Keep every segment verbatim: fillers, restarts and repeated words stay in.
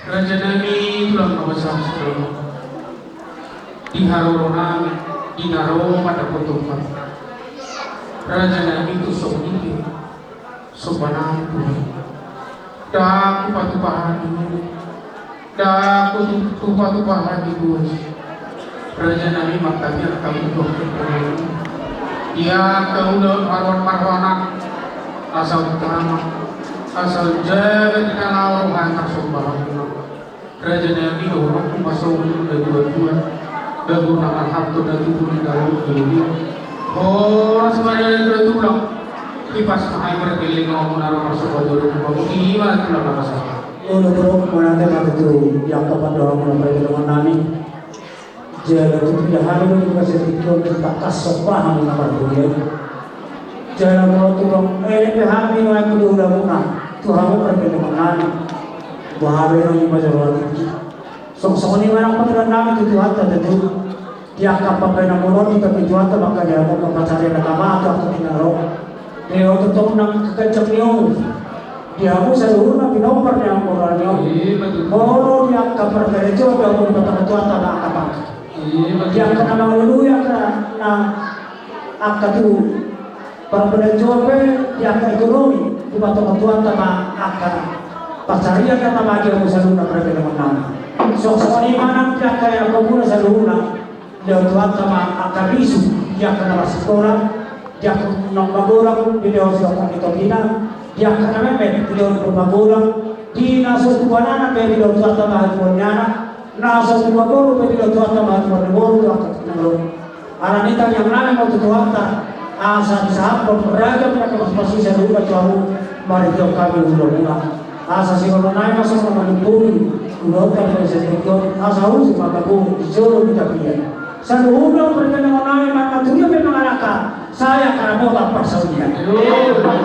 Raja nami, tulang na basa, di haroro nami, di na ro ma dapotan. Raja nami, tu songon i pe, somba nami tu Ho. Ndang hupatupa hami, ndang hutupa-tupa hami, Tuhan. Raja nami, mangkabiar hami tu angka ulaon, di angka ulaon haroan marhaha, asa utama, asa jaga di na laho roha na somba hami. Raja nami, dohononku ma songon na tuatua, dohononku ma songon na tuatua, horas ma di na tulang, hipas ma hami margelleng, songon na ro marsoba jolo tu hamu, i ma tulang na basa. Olo, bro, mauliate ma tutu di angka pandohanmuna, pargelleng nami. Jala tutu hami do di bagasan tingki on, tangkas somba hami na marhite. Jala molo tung elek pe hami nuaeng tu ulaonmuna, tu hamu pargelleng nami, boha be nuaeng i ma jolo tingki. Songon i ma nang pangidoan nami tu Tuhanta tutu. Di angka pambahenanmuna on, ditambai Tuhanta ma angka di hamu angka pansarian na tama tu angka tingki na ro. Deo tongtong nang ganjang ni umur di hamu saluhutna pinompar ni hamu, molo di angka pargarejoan pe hamu, dipatonga Tuhanta ma angka pangkat. Di angka na mangalului angka na, angka tu pargarejoan pe, di angka ekonomi, dipatonga Tuhanta ma angka pansarian na tama di hamu saluhutna, pargelleng nami. Songon i ma nang di angka ianakhonmuna saluhutna. Dilehon Tuhanta ma angka bisuk di angka na marsikola, di angka na magodang, dilehon sidok ni topina, di angka na memmet, dilehon ma magodang, di na so tubu anak pe dilehon Tuhanta ma hatubuan ni anak, na so tubu boru pe dilehon Tuhanta ma hatubuan ni boru, tu angka tingki na ro. Alani i tangiang nami ma tu Tuhanta, asa disahaphon ragam ni angka pasupasu saluhutna tu hamu, marhite hami ulaonmuna. Asa sihol nai ma songon na manungkun, ulaonta di bagasan tingki on, asa hujur ma gabe di jolo ni tapian. Saluhutna pargelleng nami, manang tu dia pe mangalangka, sai angka na boi parsaulian.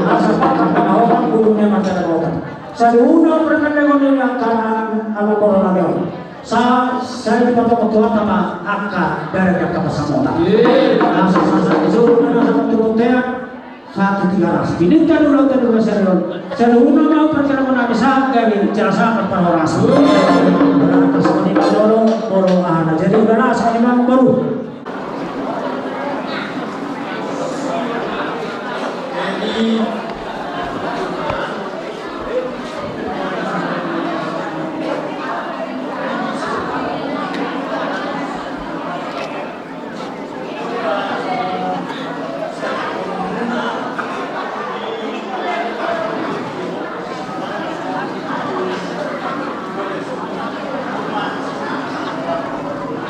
Asa pangkat na hohom, bulung ni amansa na hohom. Saluhutna pargelleng nami, angka na, angka na boru nami on. Sa, sai dipatonga Tuhanta ma angka dalan ni angka pansamotan. Asa, asa, asa, asa, asa, asa, asa, asa, Satu tiga ras. Ini kan ulang tadi ulang serion. Saluhutna ma pargelleng nami, sahat gabe jala sahat parhorasan. Berangkat songon i ma jolo, molo aha na jadi, udah lah, songon i ma baru.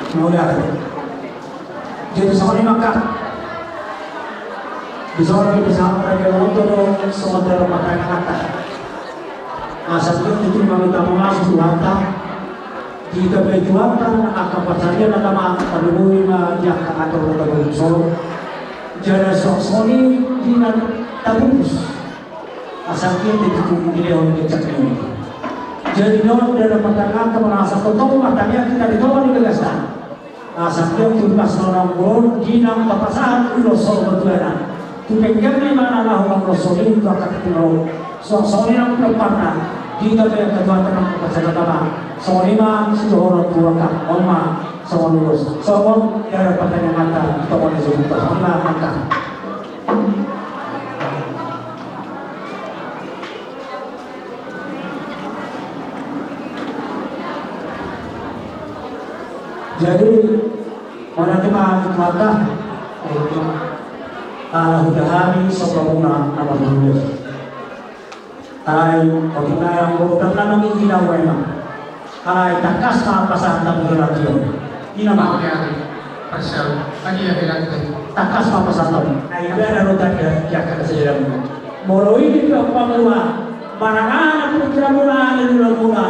Mauliate. Jadi songon i ma angka. Di son pe sahat pargellengta do songon dalan partangiangan. Asa tung tutu ma hita mangasuhon Tuhanta. Ditambai Tuhanta angka pansarian na tama, tarlumobi ma di angka atur na tabaen on. Jala songon i di na tapupus. Asa tung tutu dilehon di cak ni. Jadi on dalan partangianganta, manang asa tongtong martangiang hita di tonga ni bagasta. Asa tung tutu pas na naung bolon di na pasahat ulos on tu anak. Tu pengganna i ma na laho mangulosoli tu angka tingki na ro. Songon i nang pinompar na, di na pe angka tuanta nang pasahat na tama. Songon i ma sidohonon tu angka on ma songon ulos. Songon dalan partangianganta, tongon ni jumpa songon i ma angka. Jadi, mana tu ma tu mata, ala huda hami sombamuna na marhite. Alai, otik na yang boru dan nanang i na uema. Alai tangkas ma pasahat na mungkin lagi. Ina ma. Oke, oke. Pasal, tadi ya, bilang tadi. Tangkas ma pasahat na. Ai, ada rota dia, dia akan saja. Molo i di pangua, manang aha na pingkiranmuna, aha na niulamuna,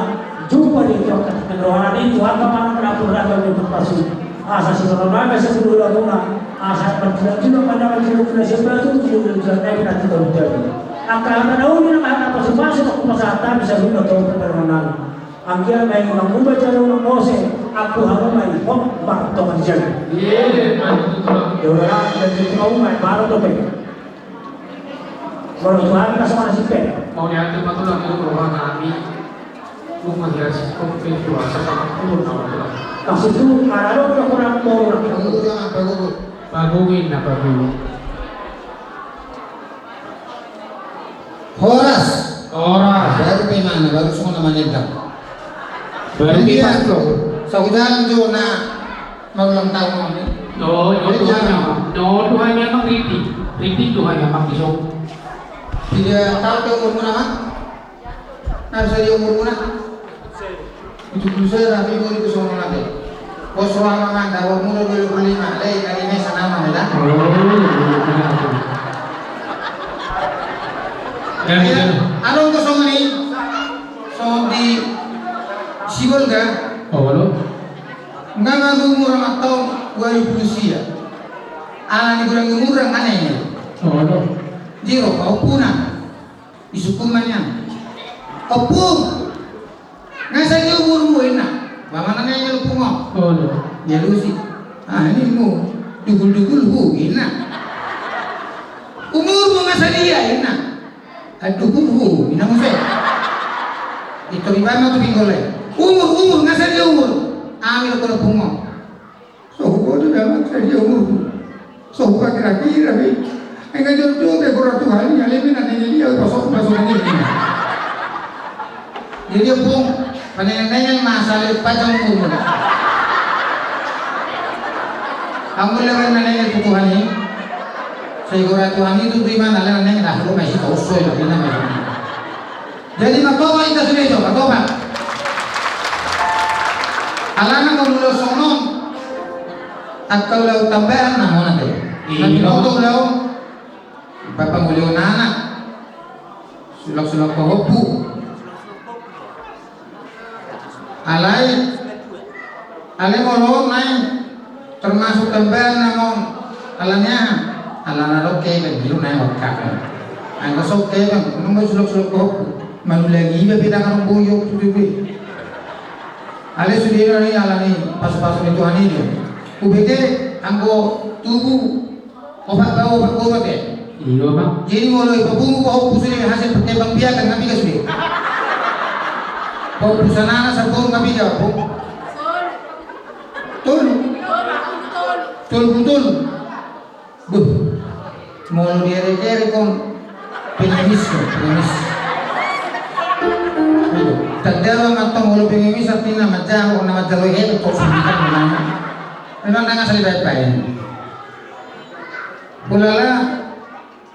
jumpa di angka tingki na ro. Alani i tu angka manang na pura kami berpasu. Asa sisongon nami asa siulamuna, asa manjulak-julak manjulak-julak sian batu, manjulak-julak nami na tinggal di dalam. Angka hata na uli nang hata pasu-pasu, aku pasahat hami saluhutna tu pargellengmuna. Anggiat ma i unang muba jala unang mose, angkup hamu ma i, hot, martonga di jabu. Iya, betul, betul. Iya, jadi hamu ma i, baru dope. Molo tu hami na songon na sipe. Mauliate ma tulang, roha nami. Bunga hias kopi puasa sama pun. Kasih tu, ada dong, kurang mau. Pagugu, jangan pagugu. Pagugu, inna, pagugu. Horas. Horas. Baru pe mana, baru songon na manendang. Baru. Jadi, kipas, ya, bro. Sahujalan jo na ulang tahun on. Oh, no, jadi, Tuhan, ya, no, Tuhan, ya, Mang, riti. Riti Tuhan, ya, Mang, di sini. Tidak tahu ke umur nama? Na sadia umurmuna? Pitu pulu sada, tapi umur itu songon ate. Pos roha mamanda, umur dua pulu lima, lei, na di mesa nama, ya, dah? Oh, iya, iya, iya. Ya, ya. Adong do songon i, songon di Sibolga. Oh, lo? Nga na umur anak tahun dua pulu sia. Anak ni gudang umur, nga na ini. Oh, lo? Di roha, opuna. Disungkun ma nian. Ompung, nga sadia umurmu, inna. Ba ma na nengel ompung on. Olo. Dialusi. Ah, ini mu. Dugul-dugul hu, inna. Umurmu nga sadia, inna. Ah, dugul hu, inna muse. Itu iba ma tu pinggol e. Umur, umur, nga sadia umur. Ami lo kono ompung on. So huboto damang sadia umurhu. So hukira-kira be. Ai nga jotjot be, gora Tuhan i, alai be na nengel i, au pasok, pasok nengel i. Jadi, ompung, panengel-nengel ma, asal panjang umurmu. Anggo lewat na nengel tu Tuhan i. Sai gora Tuhan i tutu, imana, alai na nengel, ah, lo ma i, sitauso i, lo, inna ma i. Jadi, martopak hita sude, jo, martopak. Alana molo songon on, angka ulaon tambahan na mona te. Iya. Na binoto ulaon, pangolihon anak, sulak-sulak pahompu. Alai, alai molo on nai, termasuk tambahan na mona. Alana aha? Alana adong kepeng, ido nai okkak. Anggo so kepeng, nunga sulak-sulak pahompu. Manulangi iba pe, dang adong boyo tu iba. Alai sude nai, alani pasu-pasu ni Tuhan i do. Hubege anggo tubu opat baoa, opat baoa te. Iya, Bang. Jadi molo i papungu pahompu sude, hasil perkembang biakan, nga piga sude? Pahompu sanana, saboru, nga piga, Bang? Tolu. Tolu pulu tolu. Buh. Molo dierek-erek on, pengemis, pengemis. Tanda ma antong molo pengemis, artina manjalo, na manjalo hebat, kok sundikan memang. Memang dang asal dibaen-baen. Hulala,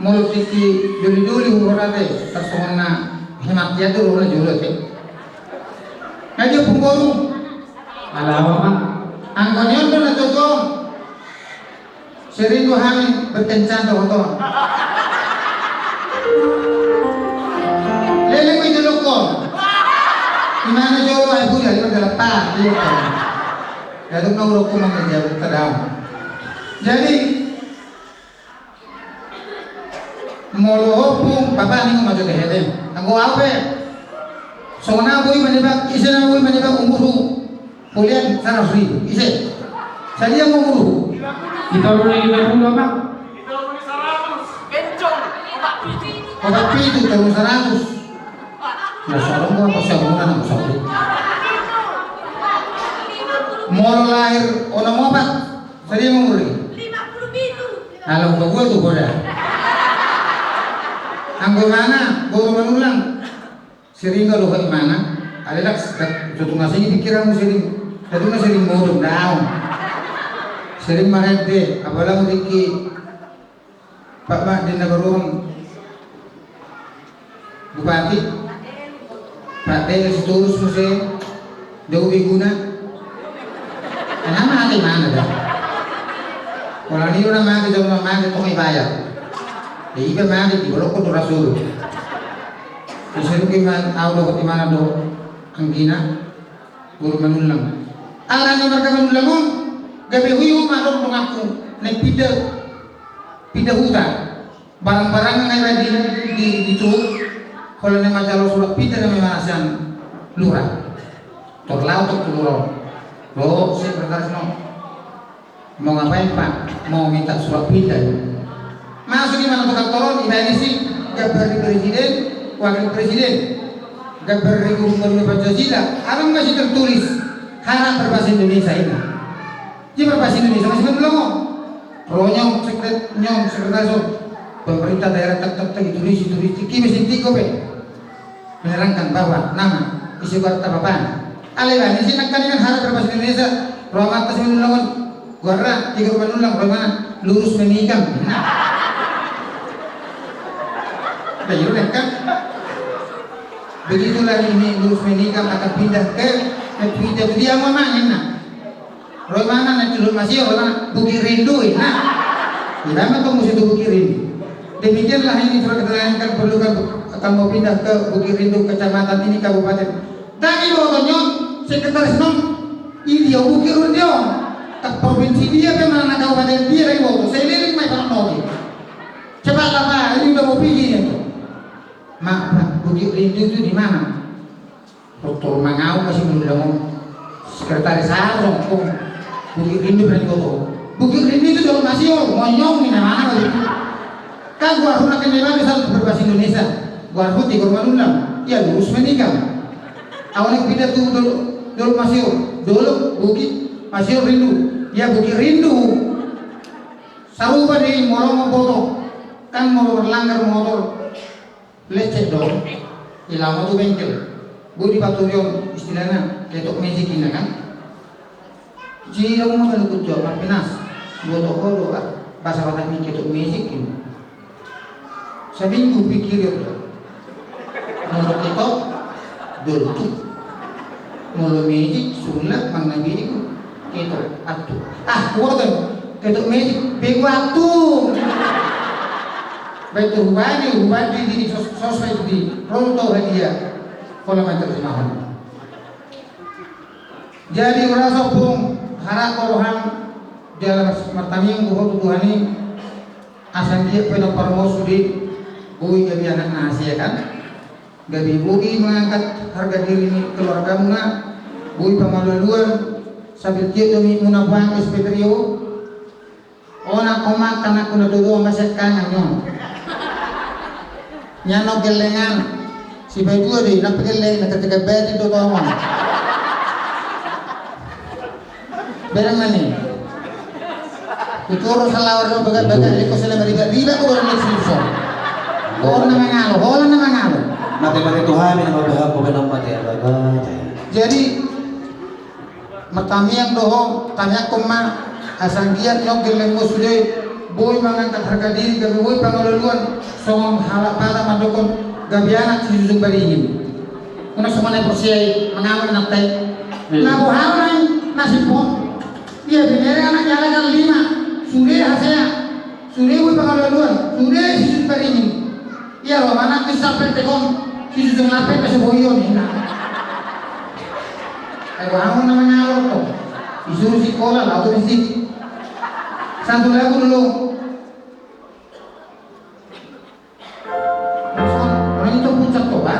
molo tingki doli-doli umur ate, tarsongon na hemat ia tu rohona jolo ate. Nga dia punggoru. Alawa, Bang. Anggo ni on do na jotjot. Sering do hami berkencan dohot on. Leleng ma i jolo on. Imana jolo ai buda, lima delapan, iya kan. Dadung na urokku mangajar tadau. Jadi, molo ompung, bapa ningon ma jo hete. Anggo au pe. Songon au boi manebak, ise na boi manebak umurhu. Hulian saratus ribu, ise? Sadia ma umurhu? Di tolu ni lima pulu, Bang. Opat pitu, tolu saratus. Na so adong do, apa siapa na, na so adong. Molo lahir onom opat. Sadia ma umur i? Lima pulu pitu. Ala, upa gua tu hoda. Anggo imana, boru Manullang. Sering do dohot imana. Alai dak, dak, tutu nga sini pikiranmu sering. Tutu nga sering modom, daong. Sering marende, apalagi tingki. Pak, Pak, di na baruang Bupati, Pak Dele Sitorus muse, dau be guna. Kenapa hati mana dah? Kalau ni orang mati, jauh mati, tong ibayar. Ya, iba mati, di bolok kau tu rasulu. Disuruh iman, au dohot imana do, anggina. Boru Manullang. Alana marga Manullang on, gabe huyu ma adong donganku, naeng pinda, pinda huta. Barang-barang na iba di, di, di tu, holan naeng manjalo surat pinda na memang sian lurah. Tor laho tor tu lurah on. Lo, sekretaris no. Mau ngapain, Pak? Mau minta surat pindah. Masuk imana tu kantor on, ibaen isi gambar ni presiden, wakil presiden. Gambar regu rukun Pancasila, adong ma disi tertulis, harap berbahasa Indonesia, inna. Dia berbahasa Indonesia masih belum. Ronyong sekret-, nyong sekretaris, pemerintah daerah tak tak tak itu, isi tulis tiki mesin tiko pe menerangkan bahwa nama isi kota apa. Alai bani si nangkaningan harap berbahasa Indonesia, roha mata si menulungan. Goarna, Tigor Manullang, roha mana? Lurus Menikam. Nah. Nah, iya, kan? Begitulah ini Lurus Menikam akan pindah ke, ke pindah ke dia mau main, nah. Roha mana, na Tigor Masio, roha mana? Bukit Rindu, nah. Tidak, mah tunggu situ Bukit Rindu. Demikianlah ini surat keterangan perlu kan, akan mau pindah ke Bukit Rindu, kecamatan ini, kabupaten. Dang iboto on, sekretaris on, i dia Bukit Rindu on. Tang provinsi dia pe, mana kabupaten dia, dang iboto. Sai leleng ma i, parnogi. Cepat lah, Pak, ini udah mau pergi ini, tuh. Maaf, Pak, Bukit Rindu itu di mana? Doktor Mangaung masih belum. Sekretaris saya, Bukit Rindu, dang iboto. Bukit Rindu itu Dolok Masior, monyong, ini mana, Pak? Kan goarhu na kene baru satu berbahasa Indonesia. Goarhu Tigor Manullang. Ia Lurus Menikam. Awan yang pindah tu Dolok, Dolok Masior. Dolok, Bukit, Masior, Rindu. Ia Bukit Rindu. Sarupa do i molo mamboto. Kan molo berlanggar motor, lecet do. Ilao ma tu bengkel. Boi dipatujon istilahna ketok magic, inna, kan? Jadi, ilao ma, manukut jo, Marpinas. Boto ho do, ah, bahasa Batak ni ketok magic, inna. Saminggu pikiri au do. Molo ketok, doltuk. Molo magic, sulap, manang magic, ketok, attu. Ah, kuboto, ketok magic, begu attu. Baik tu hubani, hubani di, di sos-, sosmed di, ro tu hadiah. Pola manterjemahon. Jadi, ura sombong, harap roham, jala martamiang do ho tu Tuhan i, asa anggiat pe na parmos sude, boi gabe anak na hasea, kan? Gabe boi mangangkat harga diri ni keluargamuna, boi pangalualuan, sambil tiop do muna buang S P Trio. Ona, oma, tanakku na dua-dua masih kangen, nyo. Nian on gellengan. Si Baidua do i, na pe gelleng, na ketika bati do tong on. Bereng na ni. Kuturu salawar do bagak-bagak, leko sela maribak-ribak, ko baru lek silso. Holan na mangalo, holan na mangalo. Mate-mate tu hami na mabahak, ko benang mate, abah-abah. Jadi, martamiang do ho, tamiangkon ma, asa anggiat nian gellengmu sude, boi mangangkat harga diri, gabe boi pangalualuan, songon halak Batak mandokkon, gabe anak sijujung baringin. Unang songon na porsea i, mangamal nang tai. Iya. Na boha nai, nasib on. Ia, binere anak ni halak kan lima, sude hasea. Sude boi pangalualuan, sude sijujung baringin. Ia, roha mana tu sampel tekon, sijujung lape pe so boi on, inna. Ai, boha na mangalo tong. Disuruh sikola, laho tu masjid. Satu lagu dulu. Orang itu puncak Toba.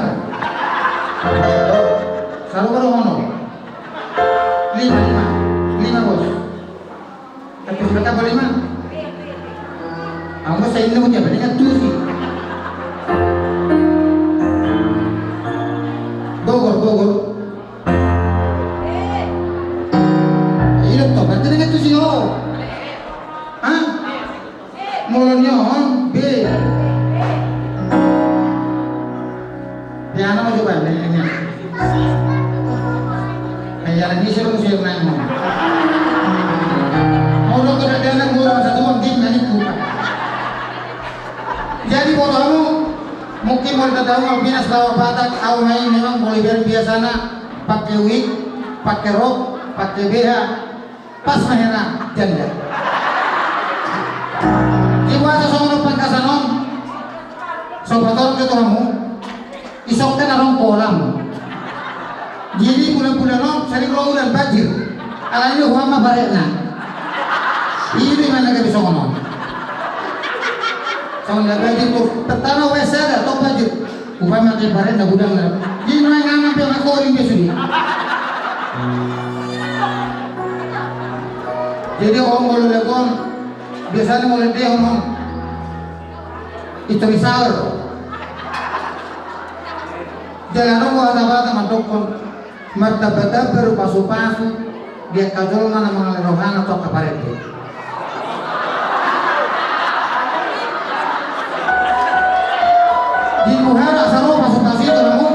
Satu baru ono. Lima, lima. Lima, bos. Tapi sudah tambah lima. Aku saya ini punya banyak tuh sih. Bogor, Bogor. Iya, toh, berarti dengan tuh sih, oh. Hah? Molo ni on, be. Be, ana ma jo bane, ini. Ai, ala ni sir, sir nang. Molo ko dadanan gua masa tu, mungkin nani ku. Jadi, botomu, mungkin molo tadahon, Pinas, laho Batak, au ma i memang molo ibaen biasana, pake wig, pake rok, pake B H. Pas ma hera janda. Di boasa songon on pangkasan on? So patorang jo tu hamu. Isok kan adong kolam. Jadi bulan-bulan on sering ro udan banjir. Alani do huan ma barekna. I do i ma na gabe songon on. Songon na banjir tu. Pertama wes sada tong banjir. Upa mate barekna gudang na. Di nuaeng angan pe mangkoling be sude. Jadi on molo legon biasana molo dehon on. History shower. Jala adong do hata Batak mandokkon, martambatamba do pasupasu di angka jolma na mangalehon rohana tu angka parende. Di muhara asa ro pasupasu i tu hamu.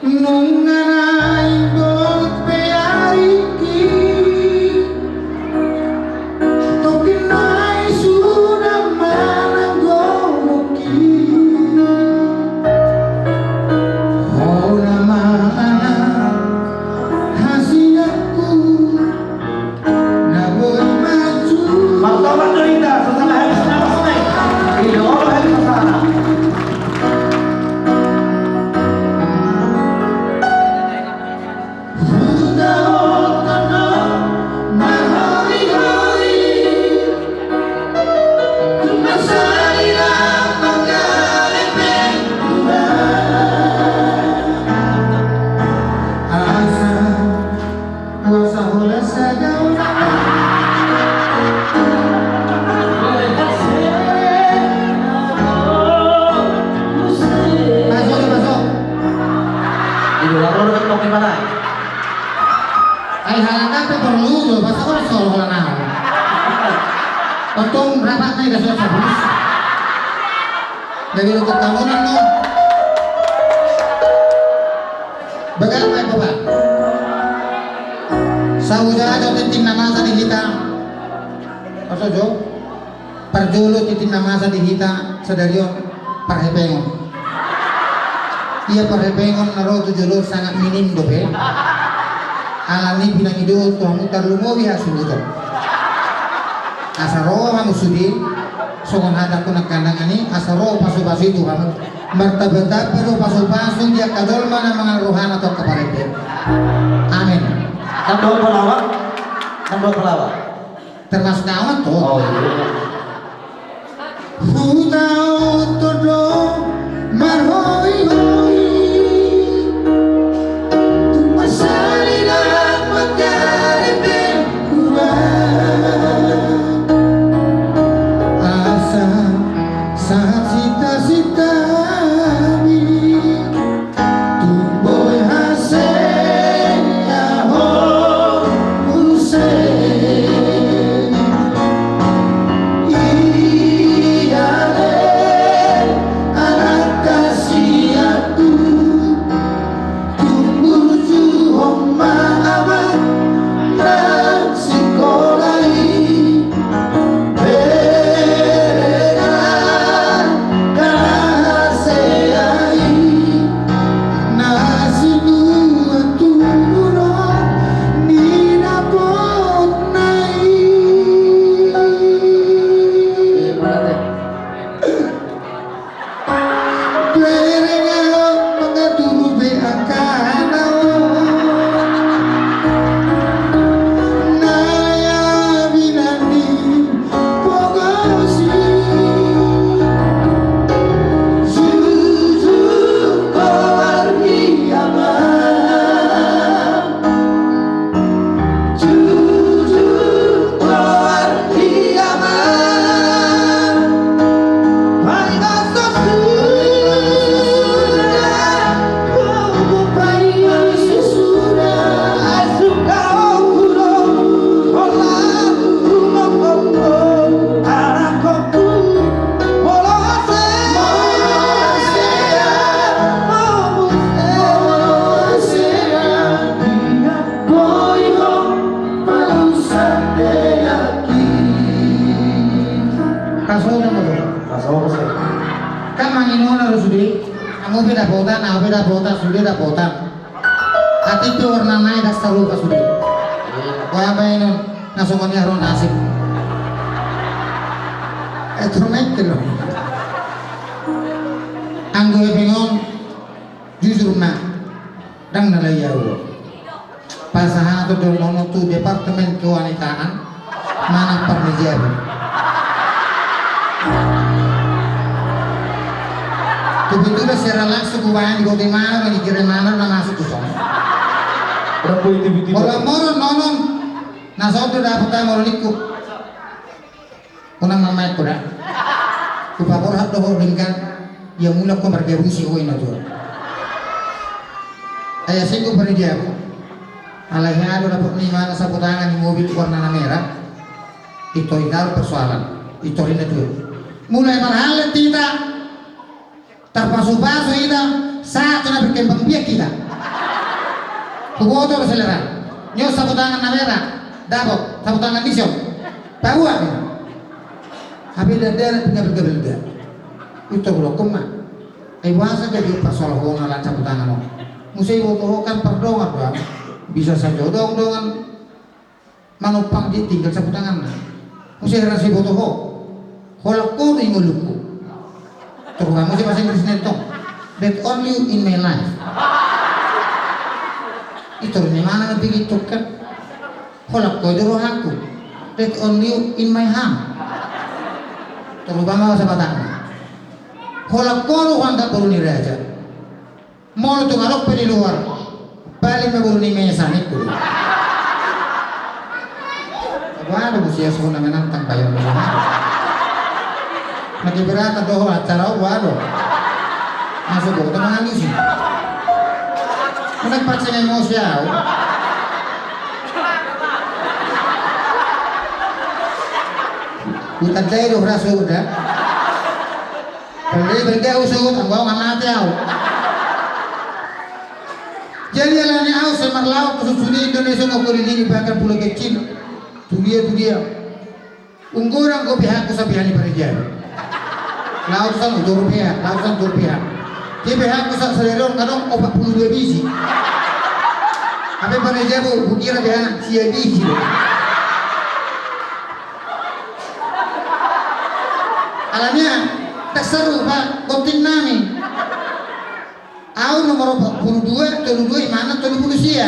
Nunga naeng dohot pe aringki, tongkin nai suda manang gomongki. Ho nama anak hasianku. Martobar do hita, sasala hami sinapasna i. Olo hami sasala. Huta oto do marhori-hori. Tumasa di lapangan epeng. Asa Kuasa hola sagauna. Masuk, masuk. Ibu, lalu dekat tok di mana? Ai halak apa perlu tuh? Masa kau solo hola nau? Untung rapat nih, gak susah, bus. Jadi untuk tamunan, no? Bagak, Bapak. Sahuja jo tintin na masa di hita. Masa jo? Parjolo tintin na masa di hita sadari on parhepengon. Ia parhepengon na ro tu jolo sangat minim dope. Alani pinangido tu hamu tarlumobi hasuhuton. Asa ro hamu sude songon hatangku nangkaningan i, asa ro pasupasu i tu hamu. Martambatamba do pasupasu di angka jolma na mangalehon rohana tu angka parende. Amin. Nang dohot palawak. Nang dohot palawak. Termasuk awan tu. Oh, iya. Huta oto do marhori-hori. Tumasa di lapangan epeng. Asa sahat sita-sita mi. Tumboi hasea ho muse. Ia ale anak hasianku. Tumbujuhon ma amang nang sikola i. Berengan angka hasea i na sinua tubu do nidapotna i. Berengan mangatur be angka na on. Na ya binani pogosi. Jujur koar di amang. Boi ho palusa teaki. Kasona mo. Kasona mo. Kan manginona do sude. Amu pe dapotan, amu pe dapotan, sude dapotan. Atik pe warna nai das sarupa sude. Wah, baenon na songon i ro nasib. Eh, turun naik ke lo. Anggo hepeng on. Jujur ma, ndang na lae ahu. Pasahaton do on tu Departemen Kewanitaan manang parnijabu. Kebetulan sian langsung hubaen di kota mana, di kiri mana na masuk tu son. Berapa itu betul? Kalau moron nonon, na soto dapat ae moron ikut. Unang mamaen tu da. Dohot denggan, ia mulak ho margabusi ho, inna tulang. Ai asing do pareja ahu. Alai hea do dapot ni imana sapu tangan ni mobil warna na merah. Ito ita persoalan. Ito rinna tulang. Mulai marhalet hita. Tarpasupasu hita. Sahat tu na berkembang biak hita. Huboto do selera. Nyo sapu tangan na merah. Dapot. Sapu tangan ni siop. Pabuat. Hape dada na pinggabel-gabel da. Ito hudokkon ma. Ai boasa gabe parsolohonon lan sapu tangan on. Muse iboto ho kan pardongan do. Bisa sajo dong dongan manumpang di tinggal sapu tanganna. Muse hera so iboto ho. Holan ho do i ngolungku. Torus muse bahasa Inggris na tong. That only in my life. Ito rinna imana na pigi tukkan. Holan ho do rohangku. That only in my hand. Torus ma bahasa Batakna. Holan ho do huanggap boru ni raja. Molo tung adong pe di luar. Paling ma boru ni mesa ningku. Aduh, aduh, sias ho na menantang bayar. Mati beratan dohot acara, aduh. Masuk gua teman ngalusi. Menang paksa emosi au. Hutandai do rasa udah. Pande bande au suhut, anggo au nga mate au. Jadi alani au sai marlaok tu sunsuni Indonesia, mengkelilingi bahkan pulau kecil. Tu dia, tu dia. Unggoran go behaku sapiha ni pareja. Laosan utor beha, laosan utor beha. Dia behaku sa sadari on kadang opat puluh dua biji. Hape pareja bo, hukira beha sia biji. Alani an, ndang sarupa gonting nami. Au nomor opat puluh dua, tolu dua imana tolu puluh sia.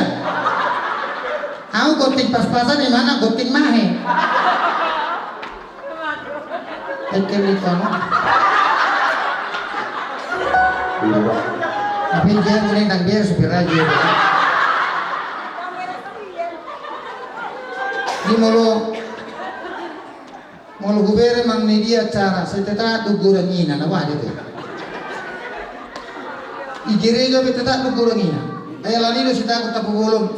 Au gonting pas-pasan imana gonting mahe. Ekel itu anu. Tapi dia mulai ndang dia supir aja. Di molo Molo hubere manang ni dia acara, sai tetap do godang ina na wajib i. I gereja pe tetap do godang ina. Ai alani do sitaku tapu bolon.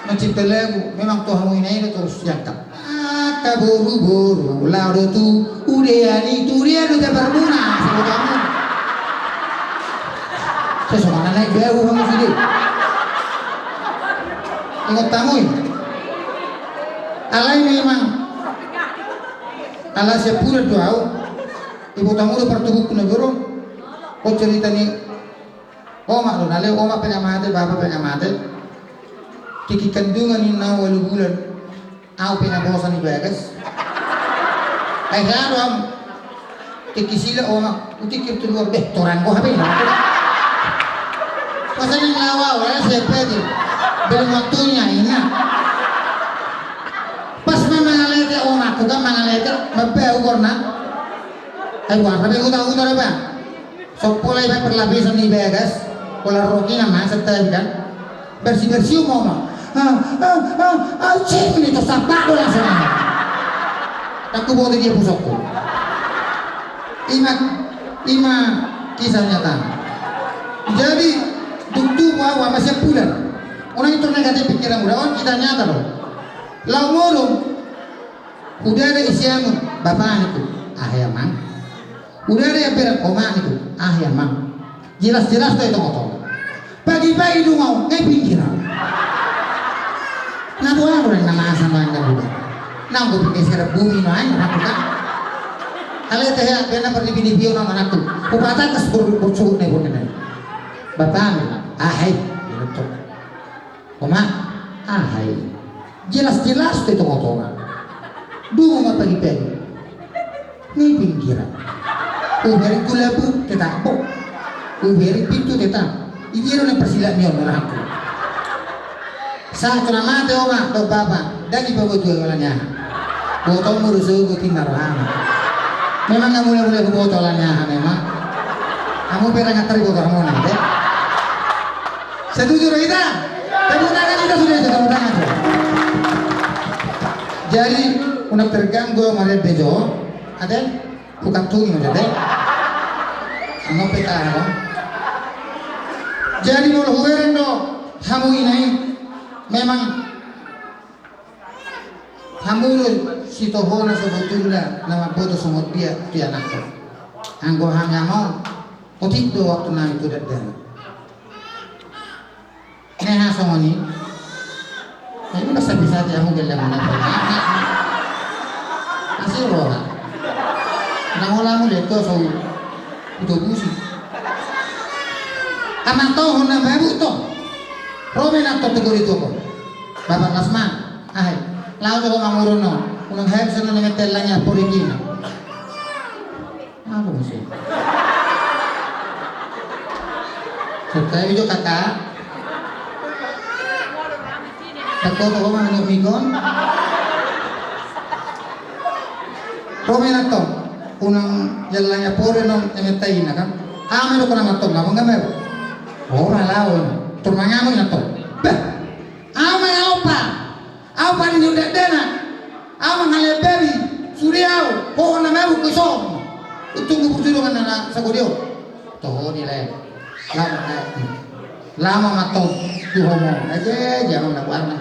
Mancipta lagu, memang tu hamu ina i do torus siangkap. Angka boru-boru, laho do tu, udean i tu, udean do jabar muna, sabotamu. Sai songon na naik bau hamu sude. Ingot hamu i. Alai memang Ala siap bulan do au. Iboto hamu do partubuhon na borong. Ho cerita ni omak do, na lehon omak pe nga mate, bapa pe nga mate. Tingki kandungan ninna ualu bulan. Au pe na bosan i bagas. Ai hea do hamu. Tingki sila omak, utingkir tu luar, beh, torang go hape. Masa ning lawa, wala siap aja. Belum waktunya, ina. Pas ma mangalete omakku kan mangalete, mabau gorna. Ai warna be uta-uta da ba. Soppo lai ba perlapisan ni bagas, pola rokina ma setel kan. Bersih-bersih omak. Ah, ah, ah, ah, cing ni tu sapak do langsung. Aku bawa dia pusokku. Ima, ima kisah nyata. Jadi, dung tubu au ama siap bulan. Unang itu negatif pikiran udah on kisah nyata loh. Lau modom. Udah ada isianmu, bapak ningku. Ah ya mang. Udah ada yang berat, omak ningku. Ah ya mang. Jelas-jelas tu itu motor. Pagi-pagi dung au, ngai pinggiran. Nga tu aku dan nama asam lain dan udah. Nang gue pikir serap bumi main, aku kan. Kalau itu ya, benar pergi di bio nama anakku. Kupatah ke sepuluh, sepuluh nih, bukan nih. Bapak, ah, hai, gitu. Oma, aha i? Jelas-jelas tu i tonga-tonga. Dungo ma pagi-pagi. Ni pinggiran. Uberi kulabu tetap bo. Uberi pintu tetap. Ijiro na persilak ni on raku. Saat na mate oma do bapa. Dagi pabotu alani aha. Botomu do sogo tinna rohana. Memang nga mula-mula boto alani aha memang. Amu pe ra nga tari boto hamu na de. Setuju do hita? Tepuk tangan hita sudah itu, tepuk tangan sudah. Jadi, unang terganggu sama Red Bejo, ate? Bukan tuni, ate? Nope taho. Jadi molo hubereng do hamu ina i, memang hamu do sitohona sebetulna na mamboto songon dia tu ianakhon. Anggo hami amang, otik do waktunami tu dakdanak. Neha songon i. Ai masa bisa dia mungkin dia mana pun. Masih roha. Nang olah mule tu so itu busi. Anak tau hona baru to. Robe na to tegur itu ko. Bapak Lasman. Ahai. Lau jo ko mamurun no. Unang hair sana nemetel lanya porikina. Apa sih? Suka itu kakak. Takut apa mah anak mikon. Romi nato. Unang jalannya pore non emetai na kan. Ame do kona maton na mangga mer. Ora lawan. Turmangamu nato. Bah. Ame apa? Au paling ni dakdanak, au mangalean babi, sude au, hohom na mabuk ke son. Untung bubur juru kan anak sagodio. Toho ni le. Lama, eh, lama maton tu homo. Aja, jangan nak warna.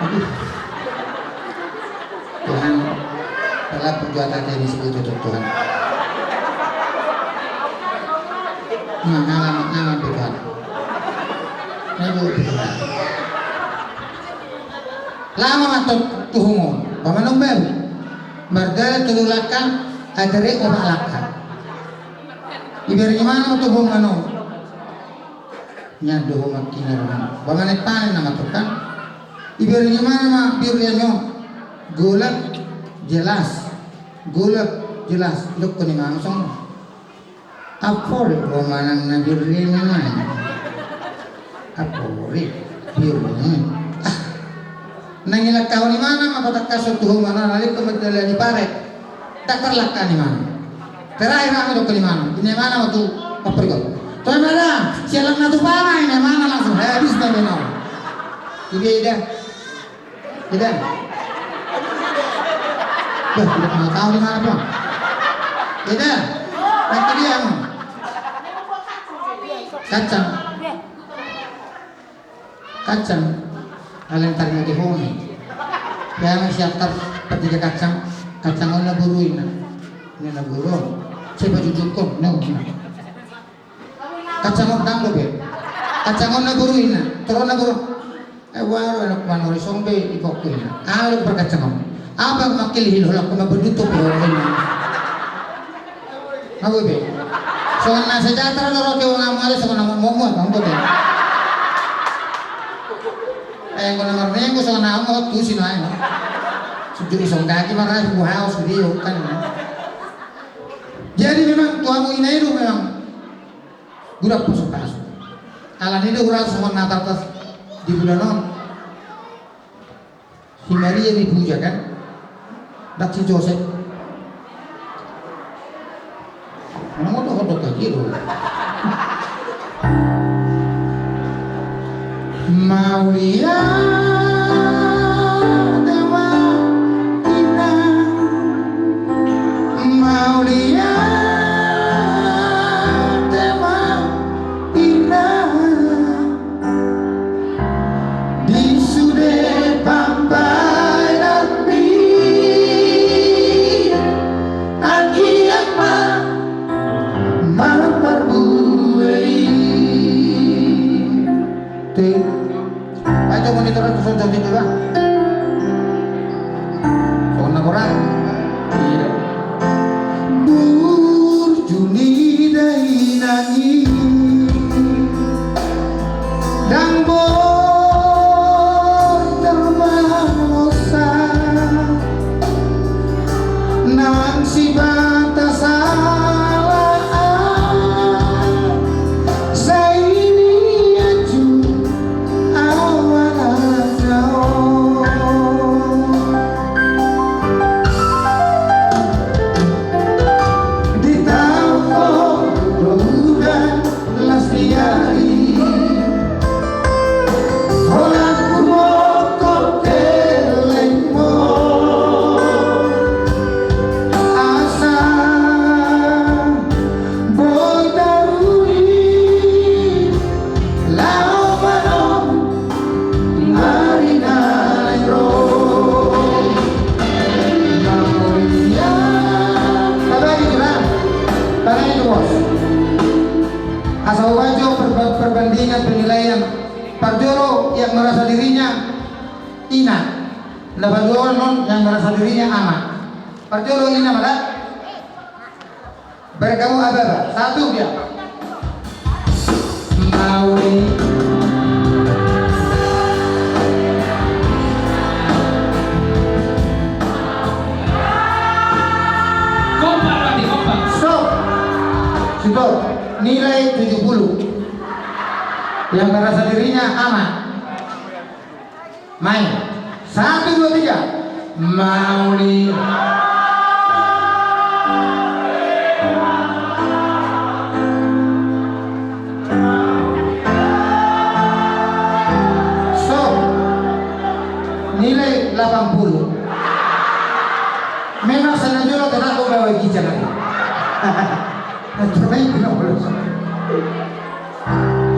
Aduh. Tuhan, telah pun jual tadi ini sebut tutup Tuhan. Nah, ngalam, ngalam Tuhan. Nah, Tuhan. Lama ma tot tu hungon, pamanong baru. Mardalan tolu langka, adare opat langka. Ibereng imana ma tu hungon on. Nian do hungon kina do hungon. Pamanong panen nama tu kan. Ibereng imana ma biar dia nyong. Golap jelas. Golap jelas. Dok koni mangosong. Aporik do manang na birri ni manang. Aporik, birri. Ah. Nang ilak kahon imana ma patangkas tu humana, nalik ke medala ni pare. Takar lakka ni mana. Terakhir aku dokter imana. Ini mana waktu aporik kau. Tuan mana? Sialan na tu pama ini mana langsung habis dah menau. Jadi dah. Ida. Bah, tidak mau tahu di mana, Bang. Ida. Nanti dia, Bang. Kacang. Kacang. Kalian tarik lagi honi. Ya, masih atar petiga kacang. Kacang on na buru ina. Ini na buru. Saya baju jukung. Nah, nah. Kacang on tanggo be. Kacang on na buru ina. Toro na buru. Eh, waro enak manori song be di pokok ina. Alu perkacang on. Apa makil hil hola kuma beduto be hola ina. Aku be. Songon na sejahtera lo roke wong amu ale songon na momo apa anggo be. Eh, nggo na marnenggo songon na amu tu sino ayo. Sujuk isong kaki marah buhaus video kan. Jadi memang tuamu ina itu memang Gurap pasu-pasu. Alani do gurap songon na tartas di bulan on. Si Maria dipuja kan. Dak si Josep. Mana mau dohot dohot lagi do. Mauliate ma inang. Mauliate ma inang. Di sude pambaenanmi. Anggiat ma marparbue i. Te. Ayo monitor tu sonjol itu lah. Songon na borat. Iya. Burju ni dainang i. Ndang boi termanosa. Nang sibata salaan, sai dianju awalan na on. Di taon on do udan las ni ari. Holan humokkop hepengmu. Asa Ama. Parjolo ina ma da. Bergabung aba-aba. Satu dia. Mauli. Kompak berarti, kompak. Stop. Stop. Nilai tujuh puluh. Yang merasa dirinya aman. Main. Satu, dua, tiga. Mauli. Stop. Nilai delapan puluh. Memang sana juga tidak kau bawa gijang lagi. Nah, coba ini dong, belum.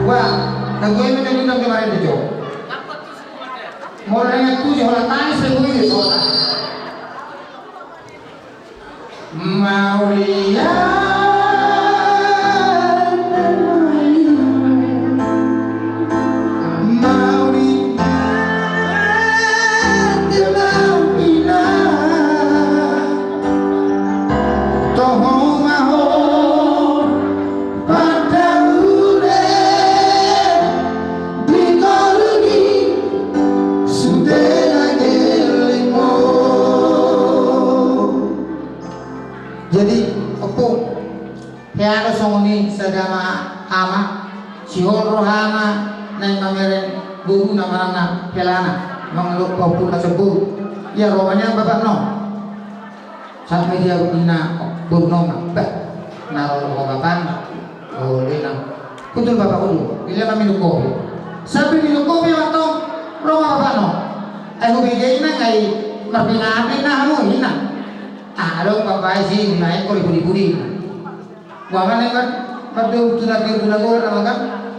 Wah, lagu ini kan undang kemarin itu. Molo na tuju holan tangis pe boi di sota. Mauliate ma i, mauliate ma i na. Toho ma ho pandaure di ngolu ni sude na gellengmu. Jadi, ompung, hea do songon i sada ma ama, sihol rohana naeng mamereng boruna manang na helana, manang do pahompuna sian boru. Ia ro ma nian bapakna on. Sahat ma i dia inna boruna on, bah, na ro ho bapakna, olo inna. Hundul bapak, hundul, dilehon ma minum kopi. Sambil minum kopi ma antong, ro ma bapakna on. Ai hubege inna, ai marpingaping na hamu inna. Ah, adong bapak i si inna, ingkon dipudi-pudi inna. Wah, mane kan, mardomu tu na tiu tu na gora na makan.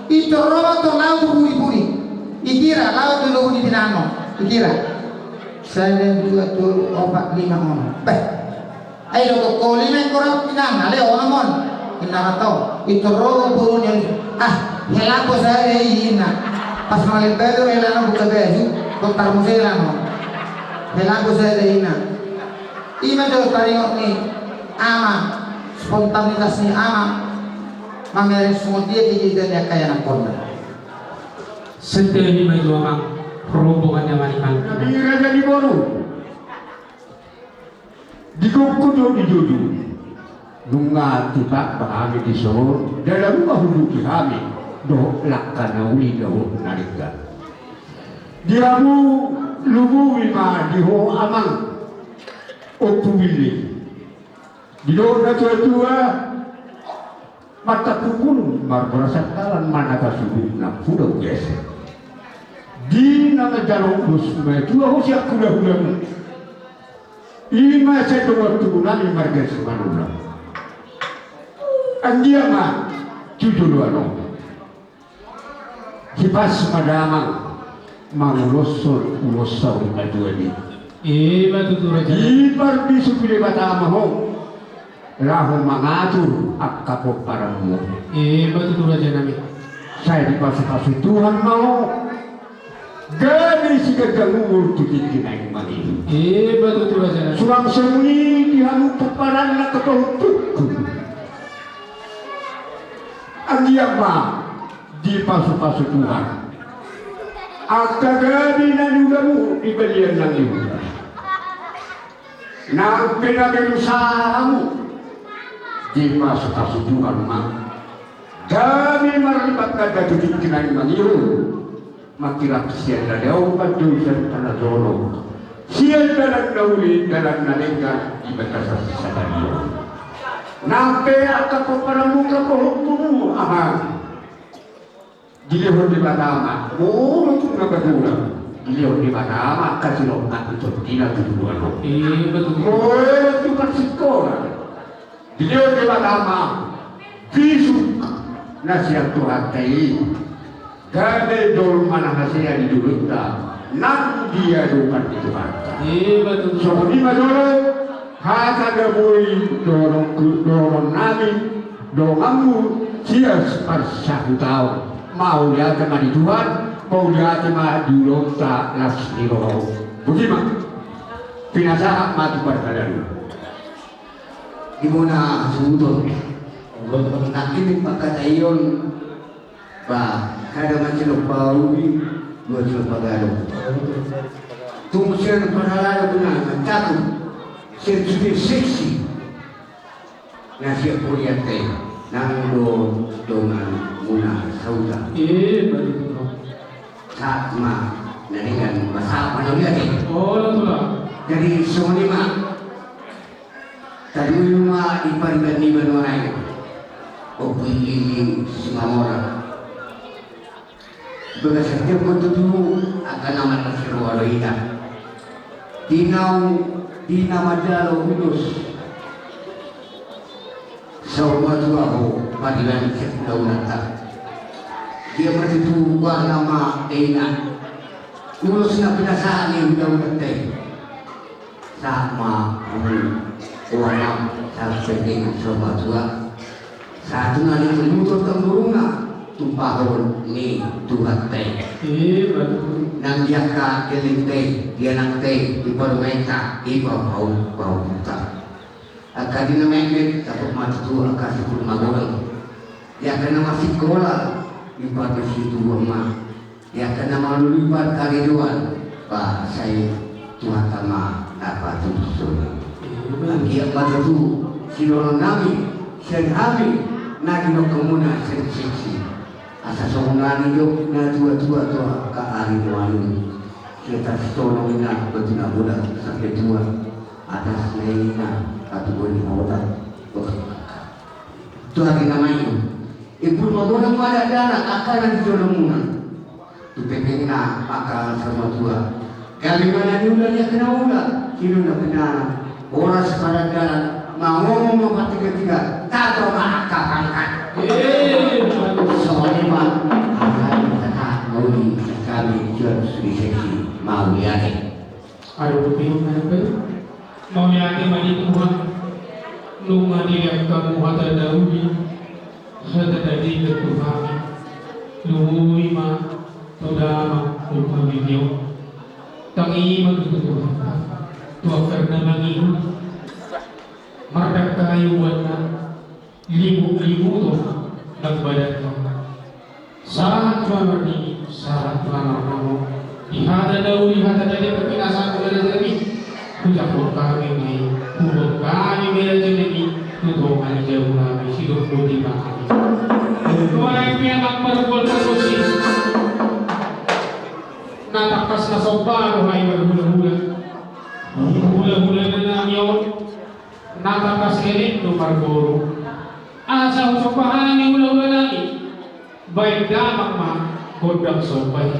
Intor ro ma antong laho tu pudi-pudi. Ikira, laho tu lobu ni inanna on. Ikira. Sada, dua, tolu, opat, lima, onom. Beh. Ai dohot ho lima ingkon ro inanna, ale onom on. Inna ma antong. Intor ro ma boru ni on. Ah, helangku sada i inna. Pas mangalap baju, helana buka baju. Bontar muse helana on. Helangku sada i inna. I ma jolo taringot ni ama, spontanitas ni ama, mamereng songon dia kegiatan ni angka ianakkonna. Sete i ma i tu amang, rombongan ni ama ni hami. Hami raja ni boru. Di gokhon do di joujou. Nunga tipak ba hami dison, ndada nunga huduki hami dohot langka na uli dohot na denggan. Di hamu lumobi ma di ho amang. Ompu Billy. Didok na tua-tua, martampuk bulung marboras angkalan, manata suduk nampuna ugese. Di na manjalo dos ma i tua ho sian hula-hulamu. I ma sian dongan tubu nami marga Simanula. Anggiat ma tu joloan on. Hipas ma damang manguloshon ulos saur matua i. I ma tutu raja. Diparbisuhi Debata ma ho laho mangatur angka pomparanmu. I ma tutu raja nami. Sai dipasu-pasu Tuhan ma ho. Gabe siganjang umur tu tingki na i mangido. I ma tutu raja nami. Suang songon i di hamu pomparan na kepahutuku. Anggiat ma dipasu-pasu Tuhan angka gabe na niulamu di balian na niula. Nang pe na berusahamu dipasu-pasu Tuhan ma. Gabe marlipat ganda tu tingki na i mangido. Mangkirap sian na dao, mandok sian na jolo, sian dalan na uli, dalan na denggan di bagasan sadari on. Nang pe angka pomparanmu, angka pomparanmu aha, dilehon Debata ma, molo tung na badola, dilehon Debata ma angka silongan tu tondina tu joloan on. Molo tung parsikola, dilehon Debata ma bisuk na sian Tuhanta i. Gabe jolma na hasea di jolonta nang diadopan ni Tuhanta. Songon i ma jolo hata na boi dohonon nami donganmu sian parsahutaon. Mauliate ma di Tuhan, mauliate ma di ulaonta las ni roha. Botima. Pinasahat ma tu parhalado. Di bona suhuton. Nangkin di pangkataion. Ba, kada mansai lompa ubi, dua lompa gadong. Tung sian parhalado tu na mancakup sian sude seksi na sian hurianta i, nang do dongan muna sahuta. Sahat ma na denggan, ba sahat ma na uliate. Jadi songon i ma. Tadui ma di pariban ni banua nai, Ompu Lili Simamora. Bagasan tiap on tutu angka na marlas ni roha do hita. Di na, di na manjalo ulos saur matua ho pariban sian hulahulanta. Dia ma tutu uarna ma daina. Ulos na pinasahat ni hulahulanta i. Sahat ma hamu, uang am, sahat pende saur matua. Sahat tu na nimutur tamburungna, tumpahon ni Tuhanta i. Nang di angka gellengta i, di anakta i, di parumaenta, di pahomupahomupta. Angka di na metmet, dapot ma tutu angka sipur magodang. Di angka na masikola, di pardisi tubuan ma. Di angka na malului parkarejoan, ba sai Tuhanta ma na patuduhon. Anggiat ma tutu silehononnami sian hami na didok hamuna seksi-seksi. Asa songon na nidok na tua-tua tu angka ari nuaeng. Sian Sitolong ninna Batu na Bola sampe tua. Atas na i na patuduhon ni hota. Tu ari na main. Ipur magodang ma dakdanak angka na di jolomuna. Tu pepengna angka saur matua. Gabe ma na niula di angka na ula, silehon na pinana. Horas ma dakdanak, mangomong ma partiga-tiga, tamba ma angka pangkat. Songon i ma angka na hata mauli sian hami, sian sude seksi, mauliate. Adong dope na pe. Mauliate ma di Tuhan. Nunga dilehon hamu hata na uli, hata na denggan tu hami. Lumobi ma tu damang tu pangilion. Tangi ma tu Tuhanta tu angka na mangihut. Mardangka i uanna. Libu-libu do nang badanna. Sahat ma marnini, sahat ma marnono. Di hata na uli, hata na denggan pinasahat ni raja nami. Hujangkon hami ma i, hudokhon hami ma i raja nami. Tu dongan ni jabu nami, sidok boti ma hami. Nuaeng pe amang pargual pargonsi. Na tangkas na somba do hami marhulahula. Hulahula na nami on. Na tangkas elek do marboru. Asa husomba hami hulahula nami. Baen damang ma gondang somba i.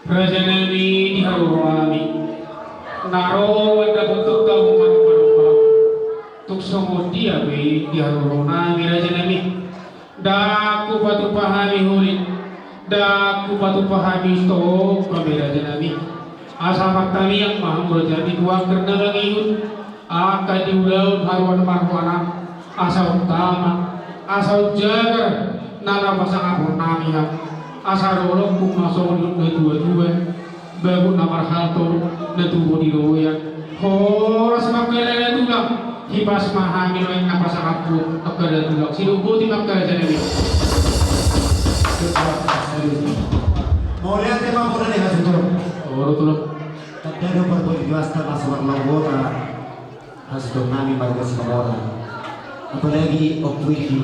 Raja nami di haroro nami, na ro mandapothon hamu manang manang, tung songon dia pe di haroro nami raja nami. Ndang hupatupa hami holit, ndang hupatupa hami sitongka be raja nami. Asa martangiang ma hamu raja nami tu angka na mangihut, angka di ulaon haruan marhuanan, asa on tama, asa on jagar na napasangaphon nami hamu. Asa dohononku ma songon natuatua, bagot na marhalto, na tubu di roya. Horas ma angka datulang, hipas ma hami nuaeng na pasangaphon angka datulang. Sidok boti ma angka raja nami. Mauliate ma muna ni hasuhuton. Olo tulang. Tanda do parbue ni hasta na so marlambota hasuhuton nami marga Simamora. Apalagi Ompu Willy.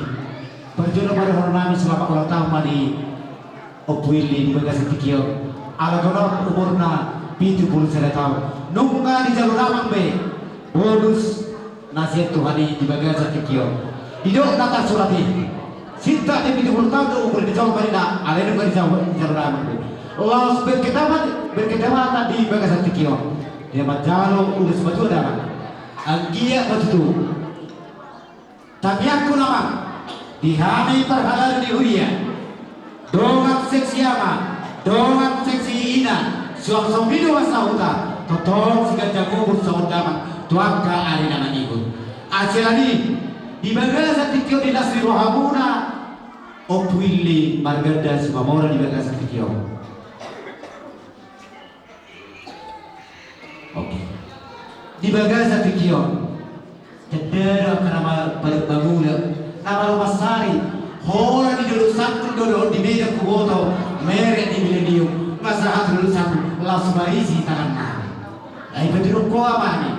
Parjolo ma dohonon nami selamat ulang tahun ma di Ompu Willy di bagasan tingki on. Ala gonop umurna pitu pulu sada taon. Nunga dijalo damang be bonus na sian Tuhan i di bagasan tingki on. Didok na tarsurat i. Sinta di pitu pulu taon do umur dijalo marina, alai nunga dijalo, dijalo damang be. Laos berkedapat, berkedapat di bagasan tingki on. Dia manjalo ulos matua damang. Anggiat ma tutu. Tapi angkon amang, di hami parhalado ni huria, dongan seksi ama, dongan seksi ina, suang songon i dongan sahuta, tongtong siganjang umur songon damang tu angka ari na mangihut. Asi ala ni, di bagasan tingki on di las ni rohamuna, Ompu Willy marga Simamora di bagasan tingki on. Oke. Di bagasan tingki on. Tanda do angka na ma-, paling mangula, na malo mansari. Holan di Dolok Sangkun do dohot di Medan huboto, merek di Milenium, masahat Dolok Sangkun, laos marisi tangan nami. Ai patuduhon ho amang i.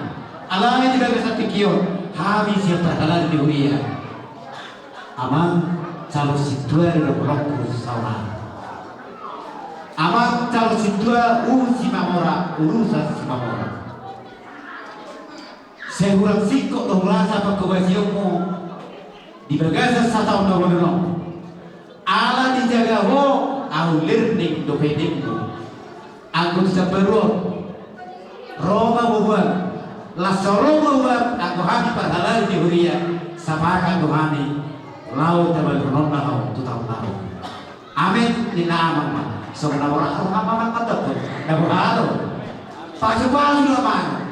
Alai di bagasan tingki on, hami sian parhalado ni huria. Amang calon sintua do dohononku saonari. Amang calon sintua, urusan Simamora, urusan Simamora. Sai hurang singkop dohot rasa panghobasionmu di bagasan sataon na ro on. Ala dijaga ho, ahu lirning dope denggu. Anggo tu jambaru on, ro ma boaboam, laos so ro boaboam, anggo hami parhalado ni huria, sapakat do hami laho tabahen rohana ho tu taon na ro. Amen, ninna amang ma. Songon na mora roha amang ma dohot, na boha do. Pasupasu do amang.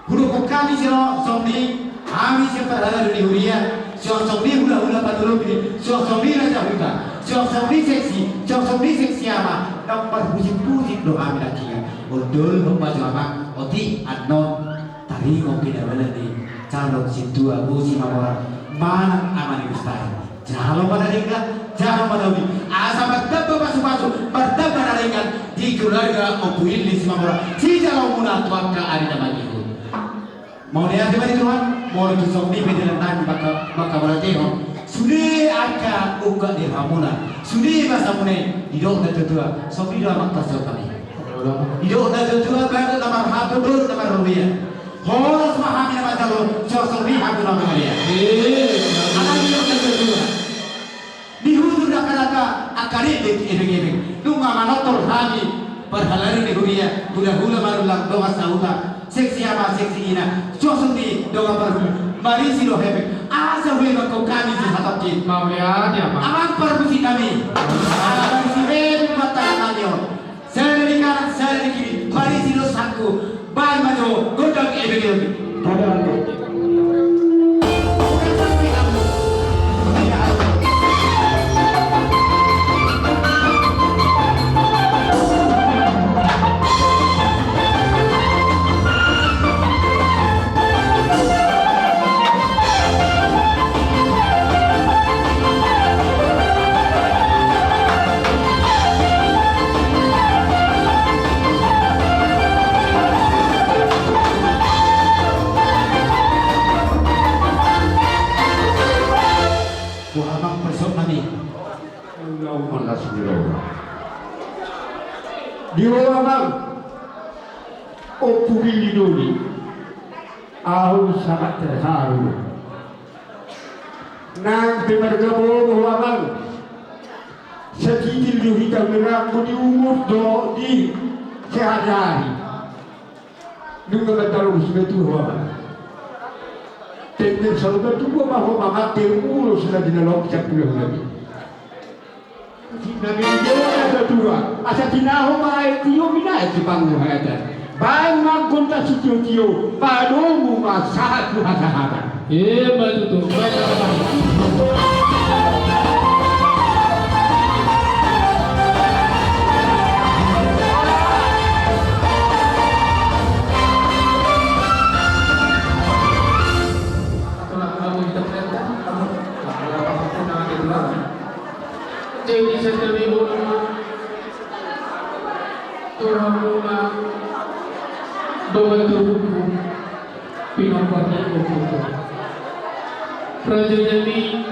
Hudok hami songon i, hami sian parhalado ni huria, songon i hulahula panolongni, songon i raja huta, songon i seksi, songon i seksi ama, na marhusipusip do hami nangkiningan. Ondolhon ma jo amang, otik annon taringot pinabalan ni calon sintua bosi mamora manang ama ni Gustai. Jalo ma na denggan, jalo ma na uli. Asa martamba pasupasu, martamba na denggan di keluarga Ompu Willy Simamora. Sijalo muna tu angka ari na mangihut. Mauliate ma di Tuhan, molo tung songon i pe di lan nami mangka, mangkaboratehon. Sude angka ungkap ni rohamuna, sude basamuna i, didok na tuatua, songon i do amang pasahaton nami. Didok na tuatua, bagot na marhalto, dohot na marrobean. Horas ma hami na manjalo, songon i hamu na mangalean. Alai didok na tuatua, di hujur angka data, angka ringgit ebeng-ebeng. Nunga manortor hami parhalado ni huria, hulahula marullang, dongan sahuta, seksi ama, seksi ina, songon i dongan parhundul, marisi do hepeng. Asa huhepeng hami sihatongkin. Mauliate amang. Amang parmusik nami. Ala marisi hepeng ma tangan nami on. Sada di kanan, sada di kiri, marisi do sangku, baen ma jo gondang ebeng-ebeng. Boha amang pasahaton nami. Di ho amang Ompu Willy Doli. Ahu sangat terharu. Nang pe margabung ho amang, Satitil do hita, berangku di umur do di sehari-hari. Nunga mandaru sudah tua. Tender saluda tua, bahwa mangate ulos na dinalok sapulo lagi. Nabi dia tua. Asa tinahu ma ae tio mina ae tipangu hata. Baen ma gonta sitio-tio, padomu ma sahat tu hasahatan. Ima tutu. Jadi, sandiri bolon ma, tu hamuna, dongan tubuku, pinompar ni tubuku. Raja nami,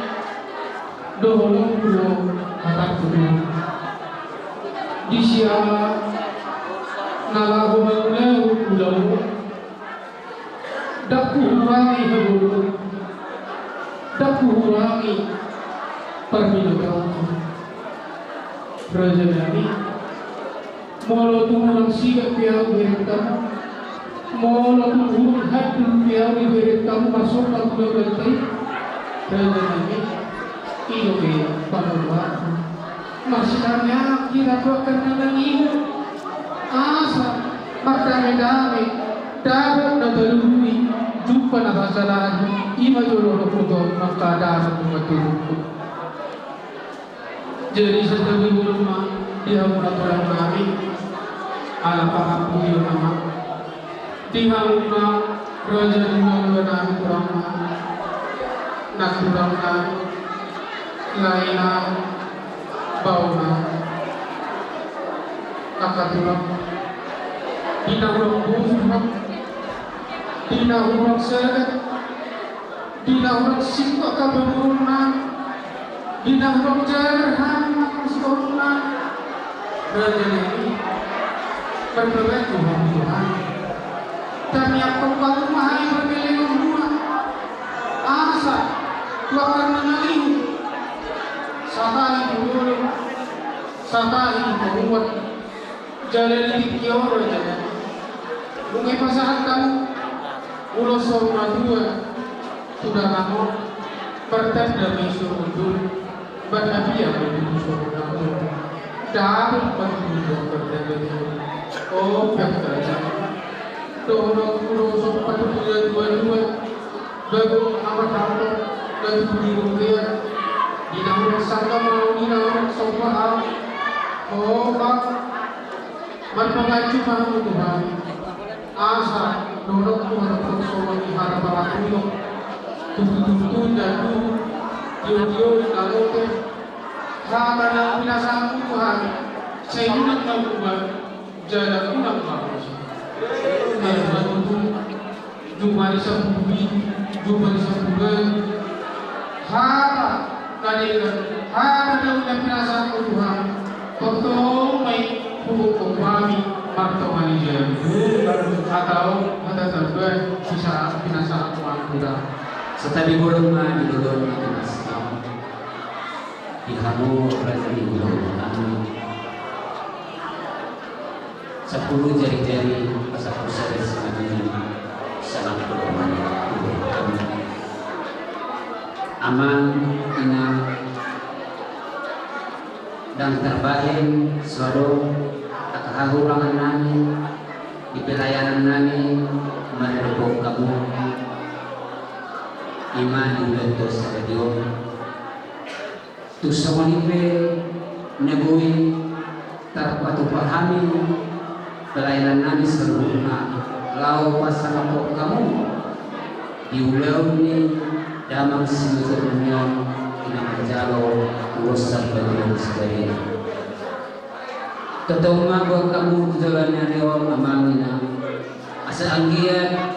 dohononku do hatangku tu ho. Di siala na laho mangulahon ulaon, ndang huhurangi hagogoon, ndang huhurangi parbinotoanku. Raja nami, molo tung hurang sigak pe ahu dibereng hamu, molo tung hurang handul pe ahu dibereng hamu, marsomba tu dongan i, raja nami, i do pe pangoloanku. Marsidamean hita tu angka na mangihut. Asa mardame-dame, dapot na taluhuri, jumpa na tasalahi, i ma jolo hudokhon, maka dapot na taluhuri. Jadi, sandiri bolon ma di hamuna tulang nami, ala pangampuon nama. Di hamuna raja ni hulahula nami, tulang nami, nantulang nami, lae nami, bao nami, angka tulang, di na hurang boru, di na hurang sagat, di na hurang singkop angka pamoruon nami, di na hurang jagar hami angka singkop nami. Raja nami, marpabantu hamu Tuhan. Tangiangkon hamu ma hami pargellengon muna. Asa tu angka na mangihut, satahi tu dolok, satahi tu pamuhat. Jala di tingki on, raja nami, nunga dipasahat hamu ulos saur matua tu damang on, martanda ma i so hundul, marhadiah ma i tu so hundul. Dapot ma i tu so hundul. O, pihak-pihak. Dohononku do so patuduhon na tua-tua. Bagong amat hato, na tubu di robean. Di na hurang sangkap ahu, di na hurang somba ahu. O, Bang. Marpanganju ma hamu Tuhan. Asa dohononku ma songon i hata paratuyon. Tutu-tutu na tubu. Tio-tio na lote. Hata na pinasahatmu tu hami, sai unang ma muba, jala unang ma bosan. Jala tutu, jumadi sampulu pitu, jumadi sampulu ualu. Hata na denggan, hata na pinasahatmu Tuhan. Tongtong ma i huboan hami martonga ni jari. Hata on, hata na denggan, pinasahatmu Tuhan. Satabi bolon ma di loloan na tunas. Di hamu raja ni hulahula nami, sampulu jari-jari, sampulu sada simanjujung, sampulu mani. Amang, inang, ndang tarbahen so adong angka hahurangan nami di pelayanan nami, marhite hamu, ima di ulaon on sadari on. Tung songon i pe na boi tarpatupa hami pelayanan nami saluhutna laho pasahathon hamu di ulaon ni damang simotor nami on, i na manjalo ulos sambadion sadari. Tongtong ma boan hamu tu joloan ni ari on, amang, inang, asa anggiat